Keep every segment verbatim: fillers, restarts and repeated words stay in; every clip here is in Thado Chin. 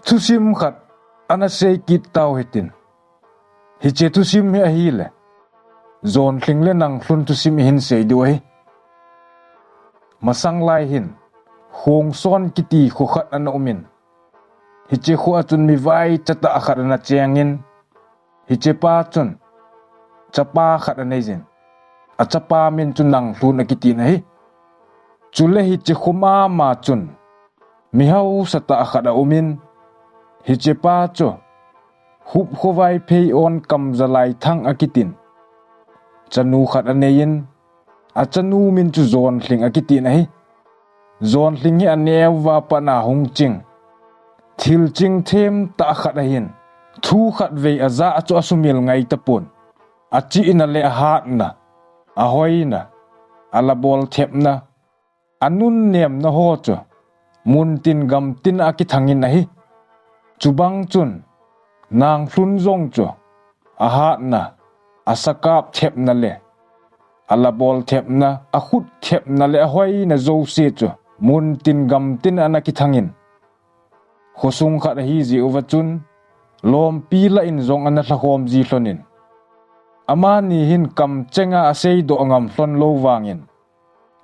Thusim khat ana sei kit tau hitin. Hiche thusim hi ahile, Jonlhing le Nanglhun thusim ihin sei diu ahi. Masang lai hin, Khongson kiti kho khat ana umin. Hiche kho a chun mi vaicha tah khat ana chengin, hiche pa chun chapa khat anei jin. Achapa min chu Nanglhun akitin ahi. Chule hiche kho mama chun mi hausa tah khat aumin, hiche pa chu Hupkhovai Pheion Kamzalaithang akitin chanu khat aneiyin, achanu min chu Jonlhing akitin ahi. Jonlhing hi aneo va pat a hung ching, thil ching them tah khat ahin, thu khat vei ajah chu asumil ngai tapon. Achihna le ahatna, ahoina, alabol thepna, anunnemna ho chu muntin gamtin a akithangin ahi. Chubang chun Nanglhun jong chu ahatna, asakap thepna le alabol thepna, akhut thepna le ahoina jouse chu muntin gamtin ana kithangin, khosung khat ahi jeh uva chun lompi lah in jong ana lhakhom ji lhonin, amani hin kamchenga aseidoh ngam lhon lou vangin,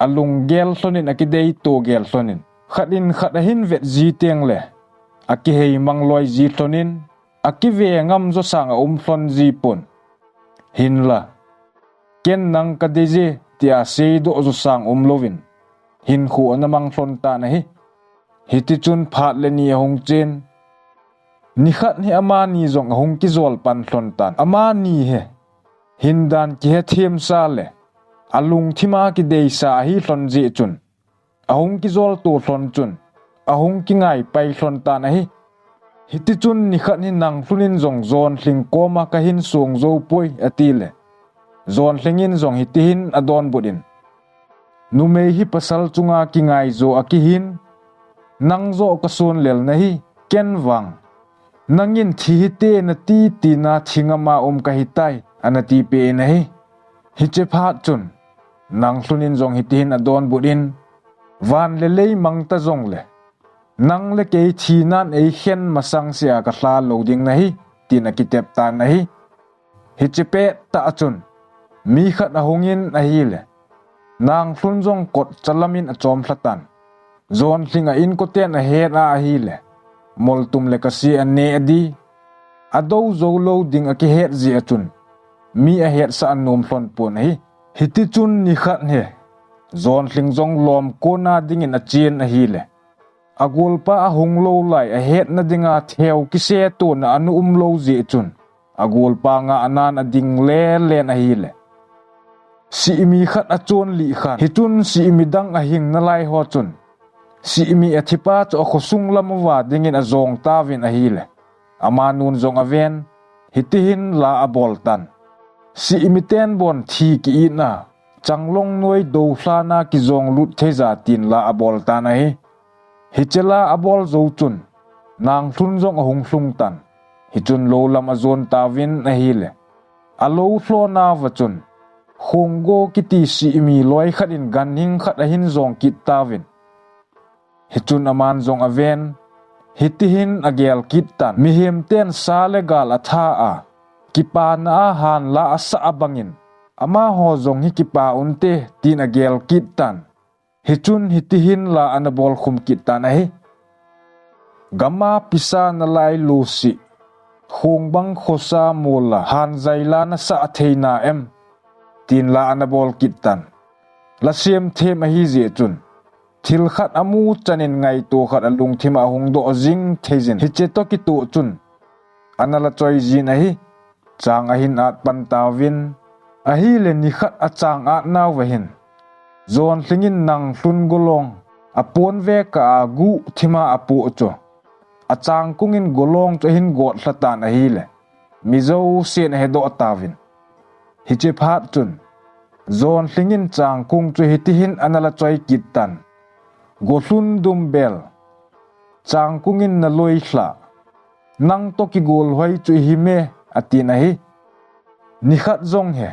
alunggel lhonin, akideito gel lhonin, khat in khat ahin vet ji tengle akihei mang loi ji lhonin, akive ngam jo sang aum lhon ji pon. Hinla, ken nang kadei je tia seidoh jo sang umlouvin hinkho ana mang lhon tan ahi. Hitichun phat le ni ahung chen, nikhat hi amani jong ahung kijol pan lhon tan. Amani hi hindan kihethemsa le alungthima kideisa ahi lhon jeh chun, ahung kijolto lhon chun, ahung kingai pai lhon tan ahi. Hitichun nikhat hi Nanglhun in jong Jonlhing koma kahin song jou poi atile, Jonlhing in jong hitihin adonbut in, numei hi pasal chunga kingai jo akihin, nang joh kason lel nahi, ken vang nangin thi hite nati tina thi ngama um kahitai, ana tipeh in ahi. Hiche phat chun Nanglhun in jong hitihin adonbut in, van le lei mang ta jongle, nang le kei thinan eikhen masang sea kalha lou ding nahi, tin akitep tan ahi. Hiche pettah a chun mi khat ahungin ahile, Nanglhun jong kotcha lamin achom lha tan. Jonlhing a inkoten ahet a ahile, moltum le kasi aneh adi, adou jou lou ding akihet jeh a chun mi ahetsah anom lhon pon ahi. Hitichun nikhat hi Jonlhing jong lom kona dingin achen ahile, agolpa ahung lou lai ahetna dinga theu kisetona ana um lou jeh chun, agolpa ngahnan ading lelen ahile, sihmi khat achon lih khan, hichun sihmi dang ahing nalai ho chun sihmi athipa chu akhosung lam uva dingin ajong tauvin ahile, amanun jong aven, hitihin la abol tan. Sihmi tenbon thi ki-itna, changlong noi doulhana kijong lut thei ja tin la abol tan ahi. Hiche la abol jou chun Nanglhun jong ahung lhung tan. Hichun lou lam ajon tauvin ahile, alou lhona uva chun Khonggo kiti sihmi loi khat in ganhing khat ahin jong kit tauvin. Hichun aman jong aven, hitihin agel kit tan. Mihem ten sa le gal atha a, kipana a hanla asah abangin, amaho jong hi kipa unte, tin agel kit tan. Hichun hitihin la ana bol khum kit tan ahi. Gama pisa nalai lusih, khongbang khosa mola hanjaila nasah thei na em, tin la ana bol kit tan. La semthem ahi jeh chun, thil khat amu chanin ngaito khat alungthim a ahung doh jing thei jin, hiche toh kitoh chun ana la choi jin ahi. Chang ahin at pan tauvin, ahile nikhat achang at nauva hin, Jonlhing in Nanglhun golong apon veka a guhthima apoh chu, achangkung in golong chu ahin gotlha tan ahile, mi jousen ahedoh tauvin. Hiche phat chun, Jonlhing in changkung chu hitihin ana la choi kit tan. Golhun dumbel, changkung in naloi lha, nang toh kigol hoi chu ihi me, atin ahi. Nikhat jong hi,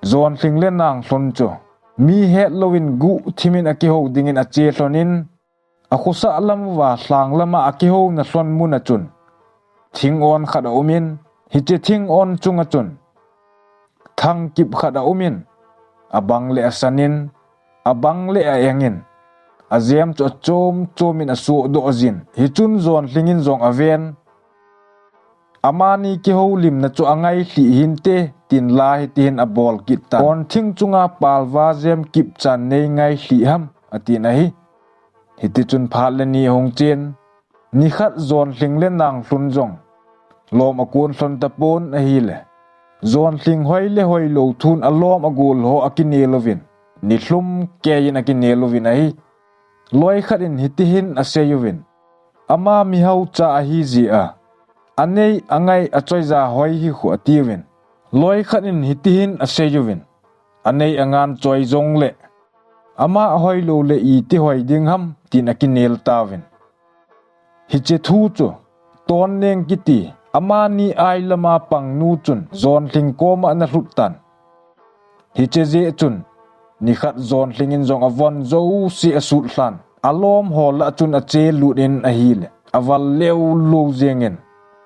Jonlhing le Nanglhun chu, mi hetlouvin guhthim in akihou dingin ache lhonin, akhosah lam uva lhang lama akihouna lhon mun a chun thing-on khat aumin, hiche thing-on chunga chun thangkip khat aumin, abang le asanin, abang le a-engin, ajem chu achom chomin asohdoh jin. Hichun Jonlhingin jong aven, amani kihoulimna chu angailhih hinte, tin la hitihin abol kit tan. Kon thing chunga palva jem kipchan nei ngailhih ham, atin ahi. Hitichun phat le ni ahung chen, nikhat Jonlhing le Nanglhun jong lom akon lhon tapon ahile, Jonlhing hoi le hoilou thun alom agol ho akinel uvin, nilhum keiyin akinel uvin ahi. Loikhat in hitihin asei uvin, ama mihaucha ahi jeh a, anei angai achoija hoi hi khu atiuvin. Loikhat in hitihin asei uvin, anei angan choi jongle, ama ahoilou le iti hoi ding ham, tin akinel tauvin. Hiche thu chu Tonneng kiti amani ailama pangnu chun Jonlhing koma analhut tan. Hiche jeh chun nikhat Jonlhingin jong avon jouse asutlhan, alom ho lah chun achelut in ahile, aval leuleu jengin,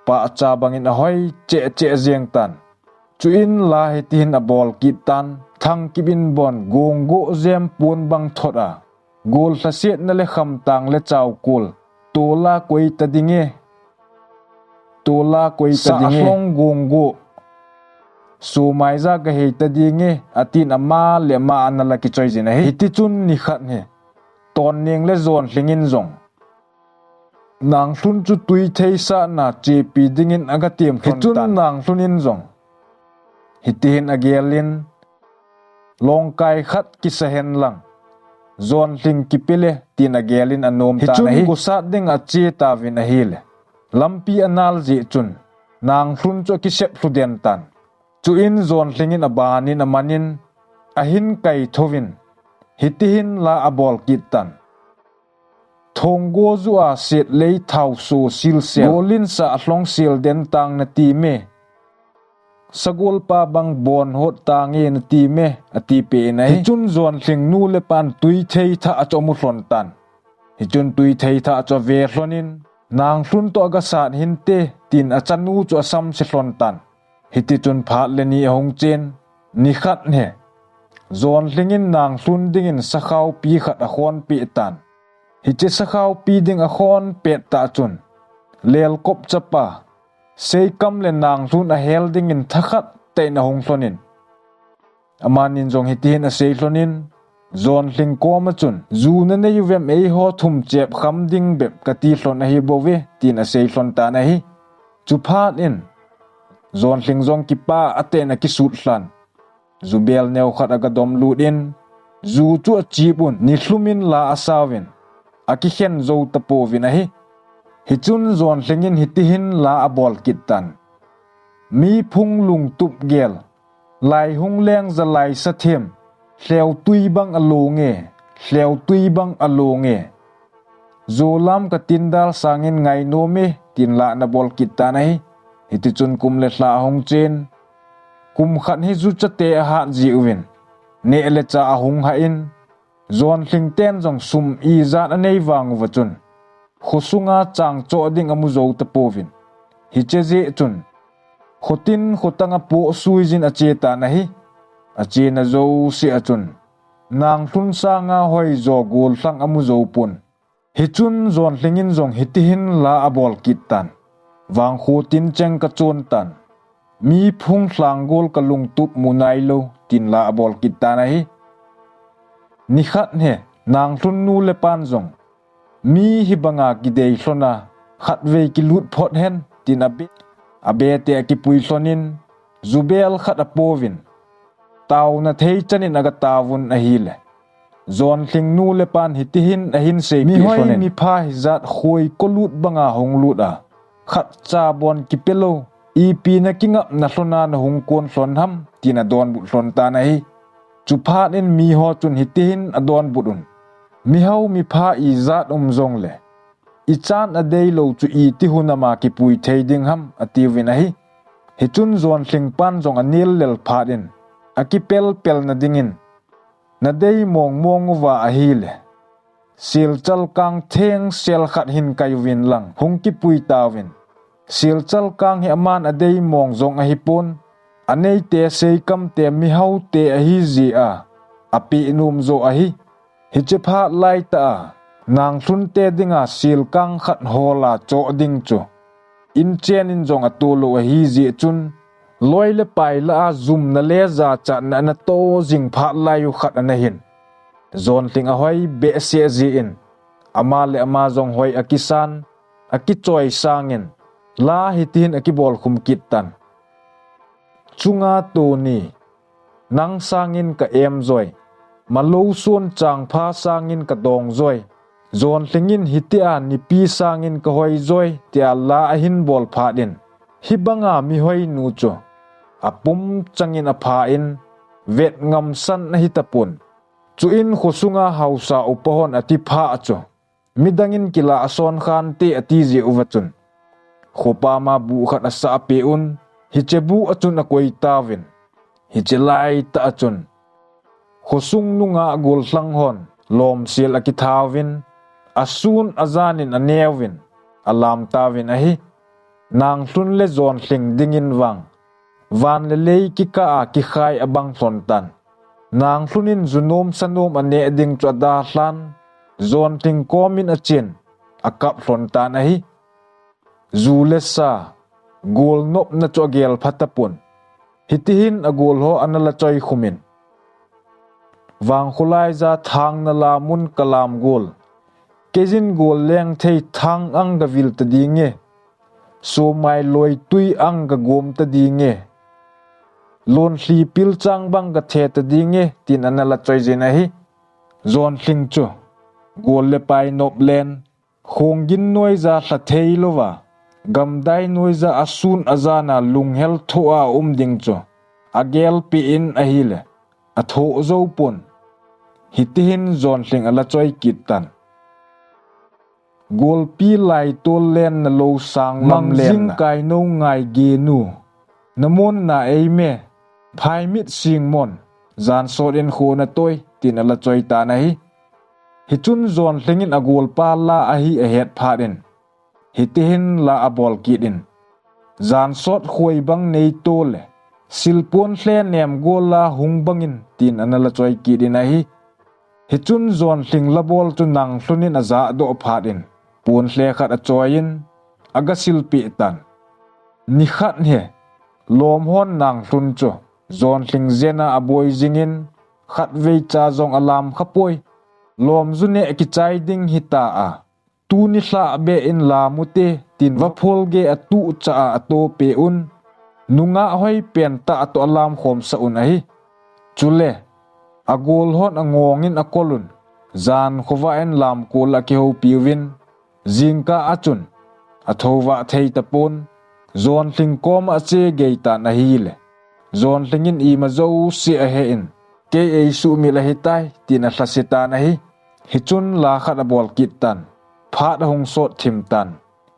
pahcha bangin ahoi cheh cheh jeng tan. Chuin la hitihin abol kit tan, thangkip in bon gonggoh jem pon bang thot a, gol lhasetna le khamtang le chaokol, tola koi ta dinge, tola koi ta dinge, sa alhong gonggoh, sumaija gahei ta dinge, atin ama le ama anala kichoi jin ahi. Hitichun nikhat hi Tonneng le Jonlhingin jong Nanglhun chu tuithei sahna chepi dingin agatem lhon tan. Hichun Nanglhun in jong hitihin agelin, longkai khat kisa henlang, Jonlhing kipele, tin agelin anom tan ahi. Hichun gosat ding ache tauvin ahile, lampi anal jeh chun Nanglhun chu akisep lhu den tan. Chuin Jonlhingin abanin amanin, ahin kai thouvin, hitihin la abol kit tan. Thonggo ju a set lei thao so silsel, golin sa alhong sel den tang nati me, sagolpa bang bon hot tange nati me, atipeh in ahi. Hichun Jonlhing nu le pan tuithei thah a chu amu lhon tan. Hichun tuithei thah a chu ave lhonin, Nanglhun toh agasat hinte, tin achanu chu asamse lhon tan. Hitichun phat le ni ahung chen, nikhat hi Jonlhingin Nanglhun dingin sakhaopi khat akhonpeh tan. Hiche sakhaopi ding akhonpet tah chun, lelkop chapa, Seikam le Nanglhun ahel dingin thakhat tah in ahung lhonin, amanin jong hitihin asei lhonin, Jonlhing koma chun, ju nanei uvem eiho thum chep kham ding bep kati lhon ahibouve, tin asei lhon tan ahi. Chuphat in Jonlhing jong kipah tah in akisut lhan, jubel neokhat agadom lut in, ju chu achip un, nilhum in la asauvin, akikhen jou tapouvin ahi. Hichun Jonlhingin hitihin la abol kit tan. Mi phung lungtup gel, lai hung leng jalai sa them, lheutui bang alonge, lheutui bang alonge. Jolam ka tindal sangin ngainom e, tin la anabol kit tan ahi. Hitichun kum le lha ahung chen, kum khat hi juchate ahat jiuvin, neh le chah ahung hah in, Jonlhing ten jong sum ijat anei vang uva chun, khosunga chang choh ding amu jou tapouvin. Hiche jeh chun, khotin khotang apoh suijin ache tan ahi. Achena jouse a chun, Nanglhun sanga hoijo gollhang amu joupon. Hichun Jonlhingin jong hitihin la abol kit tan. Vangkho tin cheng kachon tan. Mi phung lhanggol kalungtup mu nailou, tin la abol kit tan ahi. Nikhat hi, Nanglhun nu le pan jong, mi hibanga kidei lhona, khatvei kilut phot hen, tin abe, abete akipui lhonin, jubel khat apouvin, taona thei chanin agataovun ahile, Jonlhing nu le pan hitihin ahin seipeh lhonin, mihoi mipha hijat khoi kolut banga hung lut a, khatcha bon kipelou, ipi nakingapna lhona nahung kon lhon ham, tin adonbut lhon tan ahi. Chuphat in miho chun hitihin adonbut un, mihao mipha ijat um jongle, ichan adeilou chu iti hunama kipui thei ding ham, atiuvin ahi. Hichun Jonlhing pan jong anel lel phat in, akipelpelna dingin, nadei mongmong uva ahile, Silchal kang thengsel khat hin kai uvin lang hung kipui tauvin. Silchal kang hi aman adei mong jong ahipon, aneite seikamte mihaote ahi jeh a, apeh nom jo ahi. Hiche phat laitah a, Nanglhunte dinga silkang khat hol a choh ding chu inchen in jong atoh lou ahi jeh chun, loi le pai lah a jumna le jachatna ana toh jing phat lai u khat ana hin. Jonlhing ahoi behseh jeh in, ama le ama jong hoi akisan, akichoi sangin, la hitihin akibol khum kit tan. Chunga tuni, nang sangin ka em joi, malou suon changpha sangin ka dong joi, Jonlhing in hitia nipi sangin ka hoi joi, tia la ahin bol phat in, hibanga mihoinu chu apum changin apha in, vet ngamsan ahi tapon. Chuin khosunga haosa upa hon ati phat chu, midangin kilah a son khante ati jeh uva chun, khopa ma buh khat asah peh un, hiche buh a chun akoi tauvin. Hiche laitah a chun, khosung nungah gollhang hon lomsel akithauvin, asun ajan in aneuvin, alam tauvin ahi. Nanglhun le Jonlhing dingin vang, van le lei kikah a kikhai abang lhon tan. Nanglhun in junom sanom aneh ding chu adalhan, Jonlhing komin achen, akap lhon tan ahi. Ju le sa, gol nopna chu agel pha tapon. Hitihin agol ho ana la choi khum in, vang kholai ja thang nalam un kalam gol. Keijin gol leng thei thang ang gavil ta ding e. Somai loi tui ang gagom ta ding e. Lonlhi pilchang bang gathe ta ding e, tin ana la choi jin ahi. Jonlhing chu gol le pai nop len, khonggin noija lha thei louva, gamdai noija asun ajan a lunghel thoh a um ding chu agel peh in ahile, athoh jou pon. Hitihin Jonlhing ala choi kit tan. Golpi laitol lenna lou sang lam lenna. Mangjing kainou ngai genu. Namon na eime. Phaimit singmon. Jansot in khona toi, tin ala choi tan ahi. Hichun Jonlhing in agolpa la ahi ahet phat in, hitihin la abol kit in, jansot khoi bang neito le, silpon lhe nem gol la hung bangin, tin ana la choi kit in ahi. Hichun Jonlhing la bol chu Nanglhun in ajah doh phat in, pon lhe khat achoi in, aga silpeh tan. Nikhat hi, lom hon Nanglhun chu Jonlhing jena aboi jingin, khatvei cha jong alam khapoi. Lom ju neh kichai ding hita a, tuni lhah beh in lam ute, tin vaphol gei atuh cha a atoh peh un. Nungah hoi pen tah atoh alam khom sah un ahi. Chule, agol hon angong in akol un. Jan khovah in lamkol akihoupi uvin. Jingkah a chun, athou vah thei tapon, Jonlhing koma ache gei tan ahile, Jonlhing in ima jouse ahe in, kei eisuhmil ahitai, tin alhase tan ahi. Hichun la khat abol kit tan, phat ahung sot thim tan,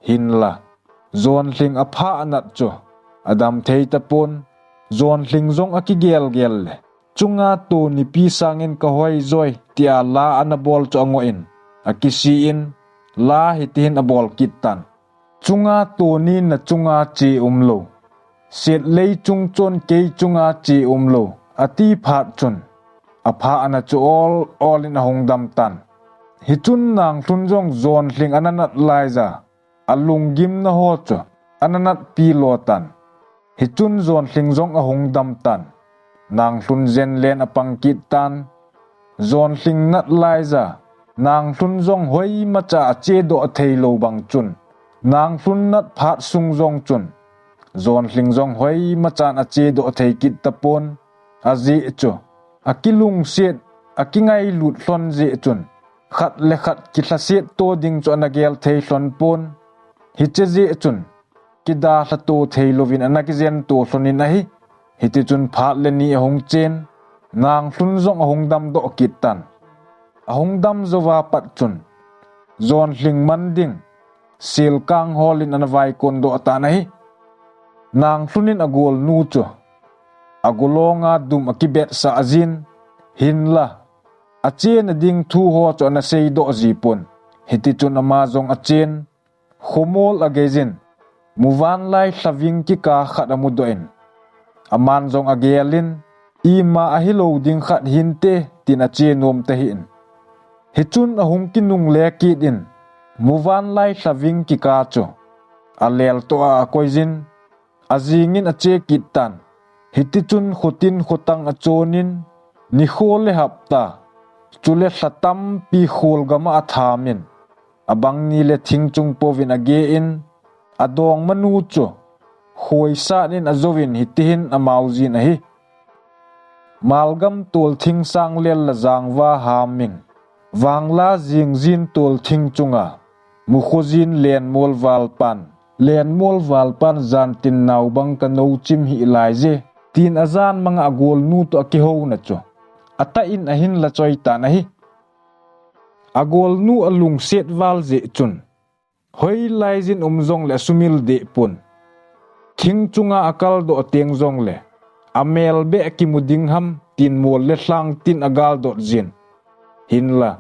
hinla, Jonlhing aphah anat chu, adam thei tapon, Jonlhing jong akigel gel le, chunga tuni pi sangin kahoi joi, tia la ana bol chu angoh in, akisi in, la hitihin abol kit tan. Chunga tuni na chunga che umlou. Setlei chung chon kei chunga che umlou. Ati phat chun, aphah ana chu ol ol in ahung dam tan. Hichun Nanglhun jong Jonlhing ana nat laija, alunggimna ho chu, ana natpi lo tan. Hichun Jonlhing jong ahung dam tan. Nanglhun jen len apang kit tan. Jonlhing nat laija, Nanglhun jong hoimacha ache doh thei lou bang chun. Nanglhun nat phat sung jong chun. Jonlhing jong hoimachan ache doh thei kit tapon. Ajeh chu, akilungset, akingailut lhon jeh chun. Khat le khat kilhaset to ding chu ana gel thei lhon pon. Hiche jeh chun, kidalha to thei louvin ana kijen to lhon in ahi. Hitichun phat le ni ahung chen, Nanglhun jong ahung dam doh kit tan. Ahung dam jouva pat chun, Jonlhing man ding, silkang hol in ana vaikon doh tan ahi. Nanglhun in agolnu chu, agolong a dum akibetsah jin, hinla, achena ding thu ho chu ana seidoh jipon. Hitichun ama jong achen, khomol ageijin, muvanlai lhaving kikah khat amudoh in, aman jong agelin, ima ahilou ding khat hinte, tin ache nom tahih in. Hichun ahung kinungle kit in, muvanlai lhaving kikah chu alel toh a akoijin, ajingin ache kit tan. Hitichun khutin khotang achonin, nikho le hapta, chule lha tampi kholgam a athamin, abang ni le thing chung pouvin agein, adongmanu chu khoisat in ajouvin hitihin amao jin ahi. Malgam tolthing sang lel la jangva haming, vangla jingjin tolthing chunga, mukho jin lenmol valpan, lenmol valpan jantin naobang kano chim hih laije, tin ajan manga agolnu toh akihouna chu atah in ahin la choi tan ahi. Agolnu alungset val jeh chun, hoilai jin um jongle asumil deh pon. Thing chunga akaldoh teng jongle, amel beh kimu ding ham, tin mol le lhang tin agaldot jin. Hinla,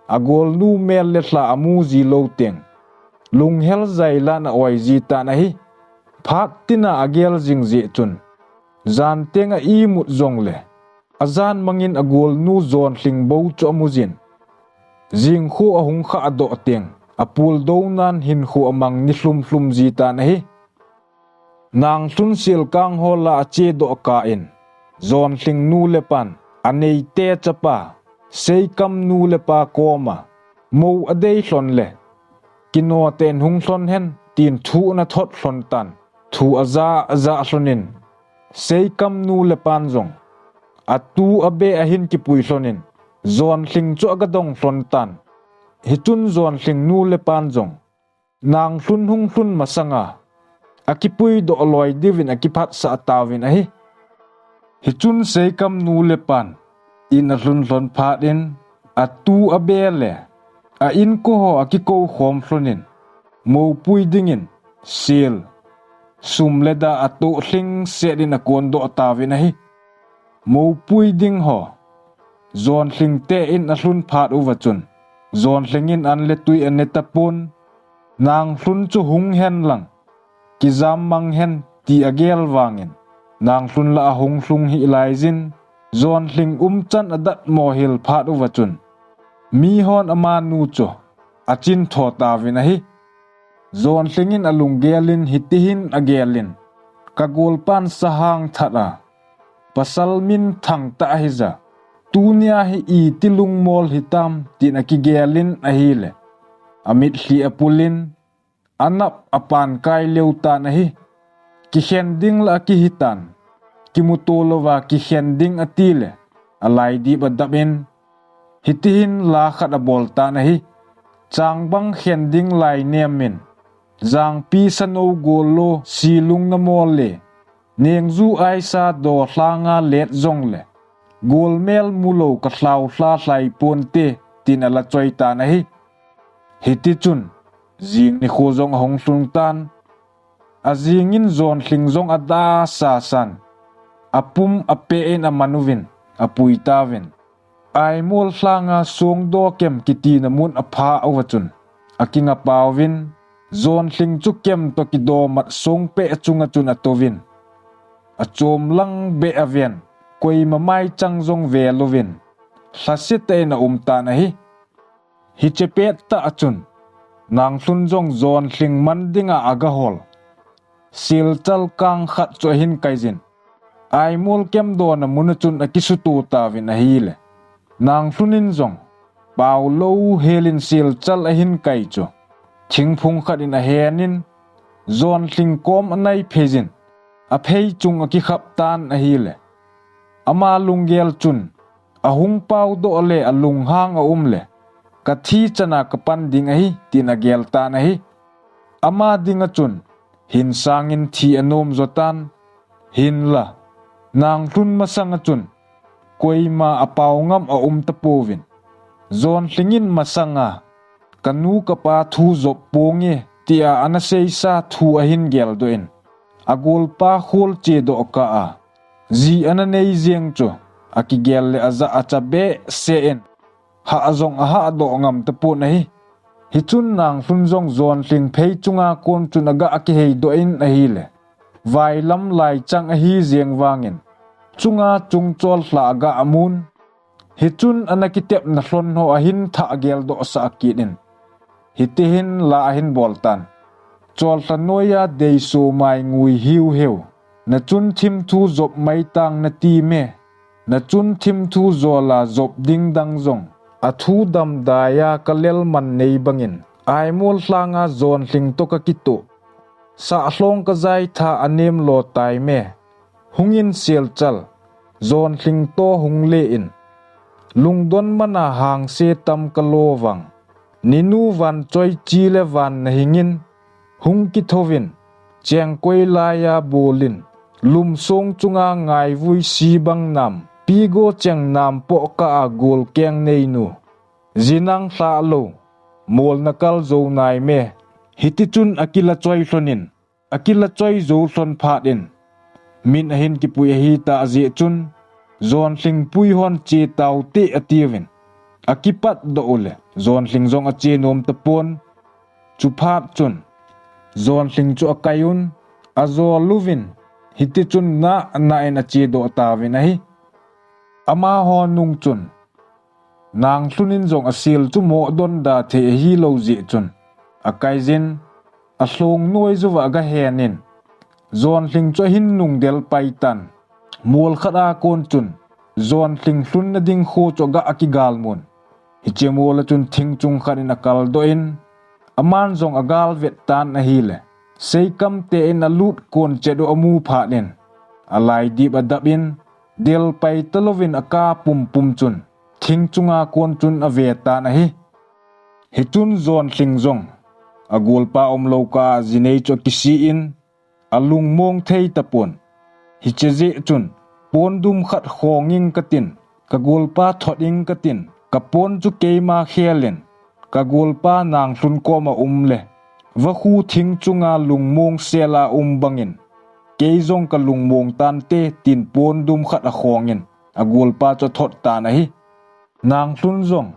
agolnu mel le lha amu ji lou teng, lunghel jailan a-oi ji tan ahi. Phat tina agel jing jeh chun, jan teng a imut jongle, ajan mangin agolnu Jonlhing bou chu amu jin. Jingkho ahung khah doh teng, apuldou nan hinkho amang ni lhum lhum ji tan ahi. Nanglhun selkang ho la ache doh kah in, Jonlhing nu le pan, aneite chapa, Seikam nu le pa koma mou adei lhon le, kinoten hung lhon hen, tin thu ana thot lhon tan. Thu aja aja lhonin, Seikam nu le pan jong atu abeh ahin kipui lhonin, Jonlhing chu aga dong lhon tan. Hichun Jonlhing nu le pan jong, Nanglhun hung lhun masanga akipui doh loi diuvin akiphatsah tauvin ahi. Hichun Seikam nu le pan in alhun lhon phat in, atu abeh le a inko ho akikou khom lhonin, moupui dingin sel, sum le da atoh lhing set in akon doh tauvin ahi. Moupui ding ho, Jonlhing te in alhun phat uva chun, Jonlhing in an le tui ane tapon, Nanglhun chu hung hen lang, kijam mang hen ti agel vangin, Nanglhun la ahung lhung hih laijin, Jonlhing umchan adatmo hel phat uva chun, mihon amanu chu achin tho tauvin ahi. Jonlhing in alunggel in hitihin agel in, ka golpan sahang that a, pasal minthang tah ahi ja, tunia hi iti lungmol hitam, tin akigel in ahile, amitlhi apul in, anap apan kai leu tan ahi. Kikhen ding la akihi tan, kimuto louva kikhen ding atile, alaidip adap in, hitihin la khat abol tan ahi. Changbang khen ding lai nem in, jangpi sano gol lo silung na mol le, nengju aisa do lhanga let jongle, golmel mulou ka lhau lha lhai ponte, tin ala choi tan ahi. Hitichun, jing nikho jong ahung lhung tan, ajing in Jonlhing jong ada sasan, apum apeh in aman uvin, apui tauvin. Aimol lhanga Songdo kem kitina mun apha uva chun, akinga pauvin, Jonlhing chu kem toh kidomat songpeh chunga chun atouvin, achom lang beh aven, koima maichang jong ve louvin, lhasitah in aum tan ahi. Hiche pettah a chun, Nanglhun jong Jonlhing man dinga agahol, silchal kang khat chu ahin kaijin, aimol kem dona mun a chun akisuto tauvin ahile, Nanglhun in jong, paolou hel in silchal ahin kai chu, thingphung khat in ahen in, Jonlhing kom anai phei jin, aphei chung akikhap tan ahile, ama lunggel chun, ahung paodoh le alunghang aum le, kathi chana kapan ding ahi, tin agel tan ahi. Ama dinga chun, hin sangin thi anom jo tan, hinla, Nanglhun masanga chun, koima apao ngam aum tapouvin. Jonlhing in masanga, kanu kapa thu jop ponge, tia ana seisa thu ahin geldoh in, agolpa khol chedoh kah a, ji ana nei jeng chu, akigel le aja acha behseh in, hah jong ahah doh ngam tapon ahi. Hichun Nanglhun jong Jonlhing phei chunga kon chun aga kihei doh in ahile, vailam lai chang ahi jeng vangin, chunga chung chollha aga amun. Hichun ana kitepna lhon ho ahin thah geldoh sah kit in, hitihin la ahin bol tan. Chollha noiya deiso mai ngui hiu heu. Na chun thim thu jop mai tang nati me. Na chun thim thu jola jop ding dang jong, athu dam daiya kalel man nei bangin, Aimol lhanga Jonlhing to kakito. Sahlong kajai tha anem lo tai me. Hungin selchal, Jonlhing to hung le in. Lungdon mana hangse tam kalo vang. Ninu van choi chi le van na hingin, hung kithovin, chengkoi laiya bolin, lumsong chunga ngaivui si bang nam, pigo cheng nam poh ka a gol keng neinu. Jinang lhah lo, mol na kal jo nai me. Hitichun akila choi lhonin, akila choi jo lhon phat in, min ahin kipui ahi ta ajeh chun, Jonlhing pui hon che tau te atiuvin, akipat doh ule, Jonlhing jong ache nom tapon. Chuphat chun, Jonlhing chu akai un, ajol uvin, hitichun na, na in ache doh tauvin ahi. Amaho nung chun, Nanglhun in jong asil chu moh don da thei ahi lo jeh chun, akaijin, alhong noi juva aga henin, Jonlhing chu ahin nung del pai tan. Mol khat a kon chun, Jonlhing lhunna ding kho chu aga akigal mun. Hiche mol a chun thing chung khat in akal doh in, aman jong agal vet tan ahile, Seikam te in alut kon chet u amu phat in, alaidip adap in, del pai talouvin aka pumpum chun, thing chunga kon chun ave tan ahi. Hichun Jonlhing jong, agolpa umlou ka a jinei chu akisi in, alungmong thei tapon. Hiche jeh chun, pondum khat khong ing katin, kagolpa thot ing katin, kapon chu keima khelin, kagolpa Nanglhun koma um le, vakhu thing chunga lungmong sela um bangin, kei jong kalungmong tante tin pondum khat akhongin, agolpa chu athot tan ahi. Nanglhun jong,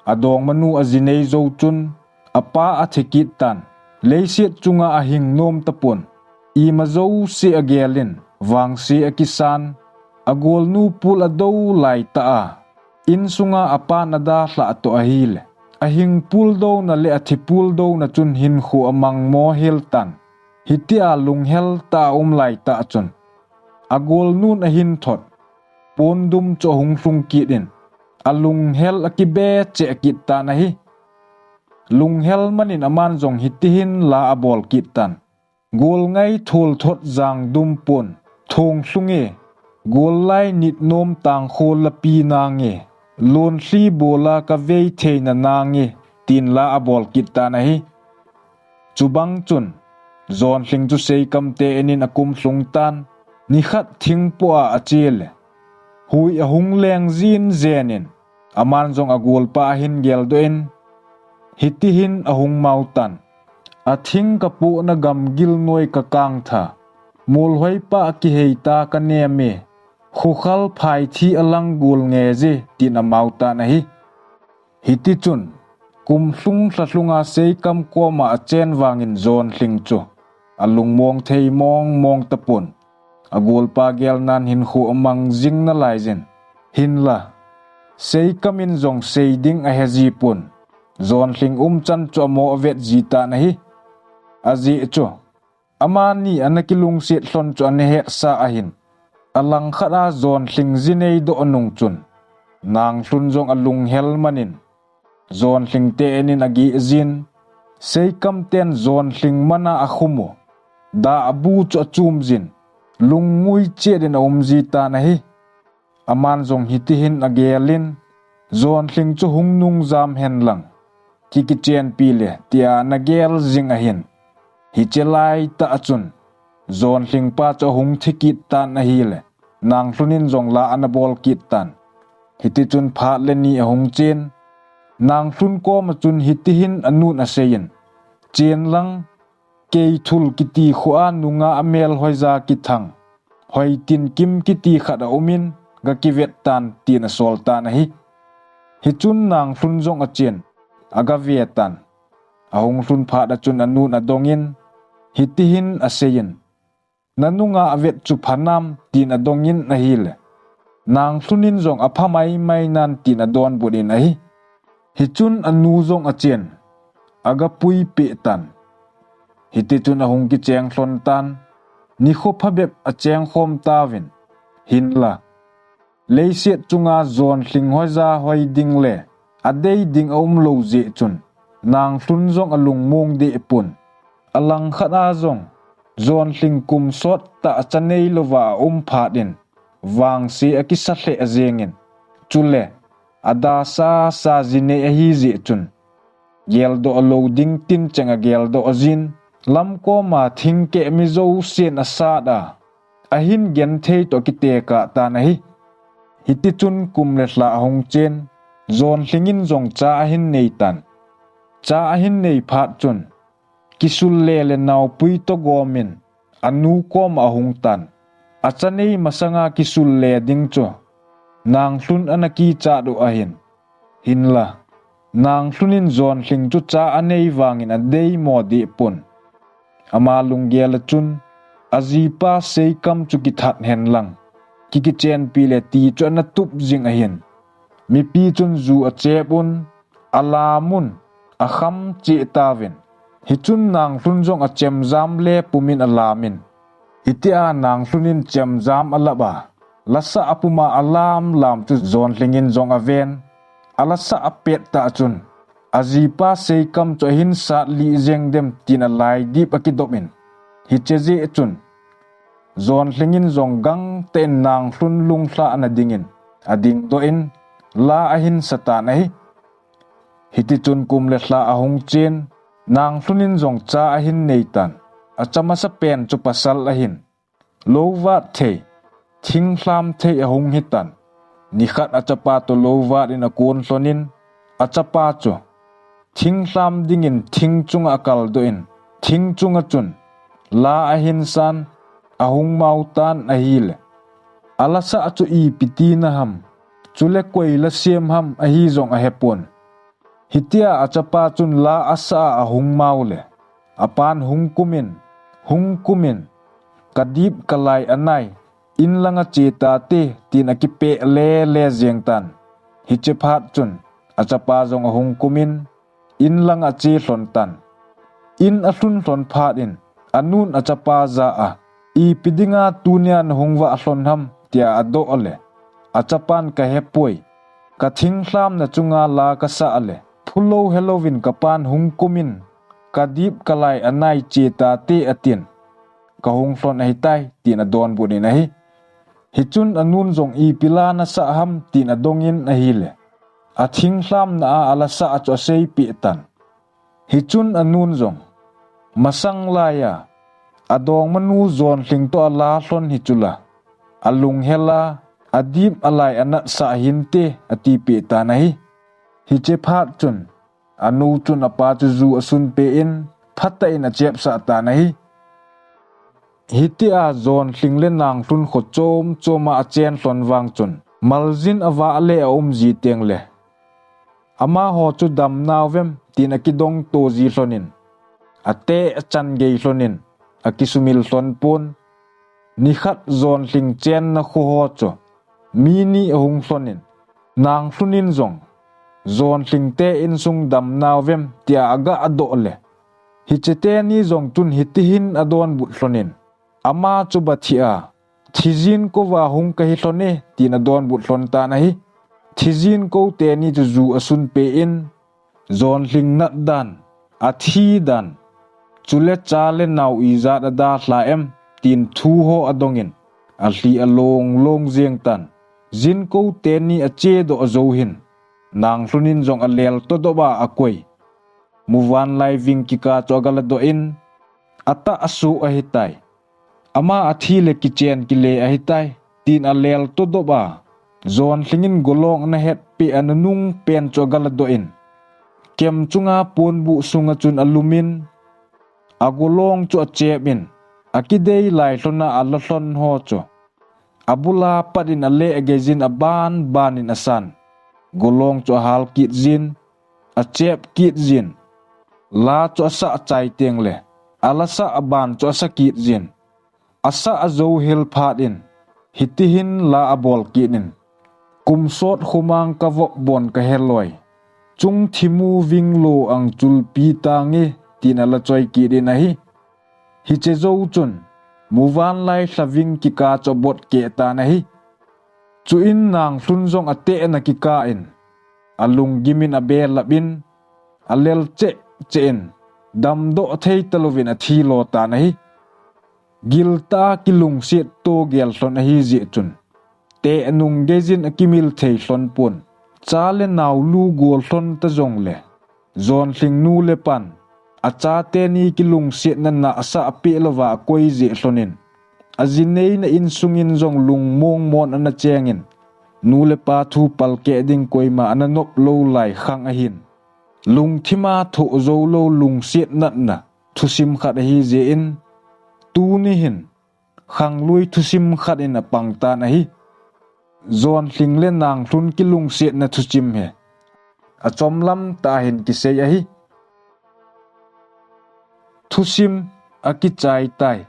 adongmanu ajinei jou chun, apa athi kit tan, leiset chunga ahing nom tapon, ima jouse agelin, vangse akisan, agolnu pul adou laitah a, insunga apan adalhah toh ahile, ahing puldouna le athi puldouna chun hinkho amangmo hel tan, hitia lunghel tah a um laitah chun, agolnun ahin thot, pondum chu ahung lhung kit in, alunghel akibe cheh kit tan ahi. Lunghel manin aman jong hitihin la abol kit tan. Golngai thol thot jang dum pon, thong lhunge, gollai nit nom tangkho lapi nange, lonlhi bola kavei theina nange, tin la abol kit tan ahi. Chubang chun, Jonlhing chu Seikam te in in akum lhung tan, nikhat thingpoa ache le, hui ahung leng jin jen in, aman jong agolpa ahin geldoh in, hitihin ahung mau tan, athing kapohna gamgil noi kakang tha, molhoipa kihei ta kanem e, khokhal phaithi alang gol nge je, tin amau tan ahi. Hitichun, kum lhung lha lhunga Seikam koma achen vangin Jonlhing chu, alungmong thei mong mong tapon, agolpa gelnan hinkho amang jing nalai jin. Hinla, Seikam in jong sei ding ahe ji pon, Jonlhing umchan chu amo avet ji tan ahi. Ajeh chu, amani ana kilungset lhon chu ana hehsa ahin, alangkhat a Jonlhing jinei doh nung chun, Nanglhun jong alunghel manin, Jonlhing te in in ageh jin, Seikam ten Jonlhing mana akhum u, dah abu chu achum jin, lungngui chet in aum ji tan ahi. Aman jong hitihin agelin, Jonlhing chu hung nung jam hen lang, ki kichenpi le, tia ana gel jing ahin. Hiche laitah chun, Jonlhing pa chu ahung thi kit tan ahile, Nanglhun in jong la ana bol kit tan. Hitichun phat le ni ahung chen, Nanglhun koma chun hitihin anun aseiyin, chen lang, Keithul kiti khoa nunga amel hoija kithang, Hoitinkim kiti khat aumin, ga kivet tan, tin asol tan ahi. Hichun Nanglhun jong achen, aga ve tan. Ahung lhun phat a chun anun adongin, hitihin aseiyin, "Nanunga avet chu phanam?" tin adongin ahile, Nanglhun in jong, "Apha maimai nan," tin adonbut in ahi. Hichun anu jong achen, aga puipeh tan. Hitichun ahung kicheng lhon tan, nikho phabep acheng khom tauvin, hinla leiset chunga jonlhing hoija hoi ding le adei ding aum lou jeh chun, Nanglhun jong alungmong deh pon. Alangkhat a jong, jonlhing kum sot tah acha nei louva aum phat in, vangse akisa lheh jengin, chule adasa sa ji nei ahi jeh chun, geldoh lou ding tin cheng ageldoh jin, lamkoma thingkeh mi jousen asat a, ahin genthei toh kitekah tan ahi. Hitichun kum le lha ahung chen, jonlhing in jong cha ahin nei tan. Cha ahin nei phat chun, kisulle le naopui toh gomin, anu koma ahung tan. Acha nei masanga kisulle ding chu Nanglhun ana kichat u ahin. Hinla, Nanglhun in jonlhing chu cha anei vangin adeimo deh pon. Ama lunggel a chun, ajipa seikam chu kithat hen lang, kikichenpi le ti chu ana tup jing ahin. Mipi chun ju achep un, alam un, akham cheh tauvin. Hichun Nanglhun jong achemjam le pumin alamin. Hitia Nanglhun in chemjam alap a, lasah apuma alamlam chu jonlhing in jong aven. Alasah apet tah chun, ajipa seikam chu ahin sat lih jeng dem tin alaidip akidop in. Hiche jeh chun, jonlhing in jong gangtah in Nanglhun lunglhah na dingin adingdoh in, la ahin sa tan ahi. Hitichun kum le lha ahung chen, Nanglhun in jong cha ahin nei tan. Acha masapen chu pasal ahin, lou vat thei, thinglham thei ahung hitan. Nikhat achapa toh lou vat in akon lhonin, achapa chu thinglham dingin thing chunga akaldoh in, thing chunga chun la ahin san, ahung mao tan ahile, alasah chu ipi tina ham, chule koi la sem ham ahi jong ahepon. Hitia achapa chun la asah a ahung mao le, apan hung kumin, hung kumin, "Kadip kalai anai, in langa che tate," tin akipeh lele jeng tan. Hiche phat chun, achapa jong ahung kumin, in langa ache lhon tan. In alhun lhon phat in, anun achapa jah a, "Ipi dinga tunia nahung vah lhon ham?" tia adoh le, achapan, "Kahepoi. Kathinghlhamna chunga la kasah le, phulou helouvin kapan hung kumin, 'Kadip kalai anai, che tate,' atin. Kahung lhon ahitai," tin adonbut in ahi. Hichun anun jong, "Ipi la nasah ham?" tin adongin ahile, athinglhamna a alasah chu aseipeh tan. Hichun anun jong, "Masang laiya adongmanu jonlhing toh ala lhon hi chula, alunghel a, adip alai anatsah hinte," atipeh tan ahi. Hiche phat chun, anu chun apa chu ju asunpeh in, phatah in achepsah tan ahi. Hitia jonlhing le nanglhun kho chom choma achen lhon vang chun, maljin avah le aum ji teng le, amaho chu damnauvem tin akidong to ji lhonin, ateh achan gei lhonin, akisumil lhon pon. Nikhat jonlhing chenna kho ho chu mi ni ahung lhonin, nanglhun in jong, "Jonlhing te insung damnauvem?" tia aga adoh le, hiche teni jong chun hitihin adonbut lhonin, "Ama chu bathi a, thijin kou va hung kahi lhon e," tin adonbut lhon tan ahi. Thijin kou teni chu ju asunpeh in, jonlhing nat dan, athi dan, chule cha le nao ijat adalha em, tin thu ho adongin, alhi along long jeng tan. Jin kou teni ache doh jou hin, nanglhun in jong alel to doh a akoi. Muvanlai ving kikah chu agala doh in, atah asuh ahitai. Ama athi le kichen kile ahitai, tin alel to doh a, jonlhing in golong ana hetpeh a nunung pen chu agala doh in, kem chunga ponbuh sunga chun alumin, agolong chu achep in, akidei lai lhona ala lhon ho chu abula pat in aleh geijin aban ban in asan. Golong chu ahal kit jin, achep kit jin. La chu asah chai teng le, alasah aban chu asa kit jin. Asah ajo hel phat in, hitihin la abol kit in, kum sot khumang kavop bon kaheloi. Chung thimu vinglo ang chulpi tange, tin ala choi kit in ahi. Hiche jou chun, muvanlai lhaving kikah chu abot keh tan ahi. Chuin Nanglhun jong atehna kikah in, alunggim in abelap in, alel cheh cheh in, damdoh thei talouvin athi lo tan ahi. Giltah a kilungset to gel lhon ahi jeh chun, tehnung geijin akimil thei lhon pon. Cha le nao lu gol lhon ta jongle, Jonlhing nu le pan, achate ni kilungsetna nahsah apeh louva akoi jeh lhon in, ajineina insung in jong lungmong mon ana cheng in, nu le pa thu palkeh ding koima ana nop lou lai khang ahin. Lungthim a thoh jou lou lungset natna thusim khat ahi jeh in, tuni hin khanglui thusim khat in apang tan ahi. Jonlhing le Nanglhun kilungsetna thusim hi achomlam tah in kisei ahi. Thusim akichai tai.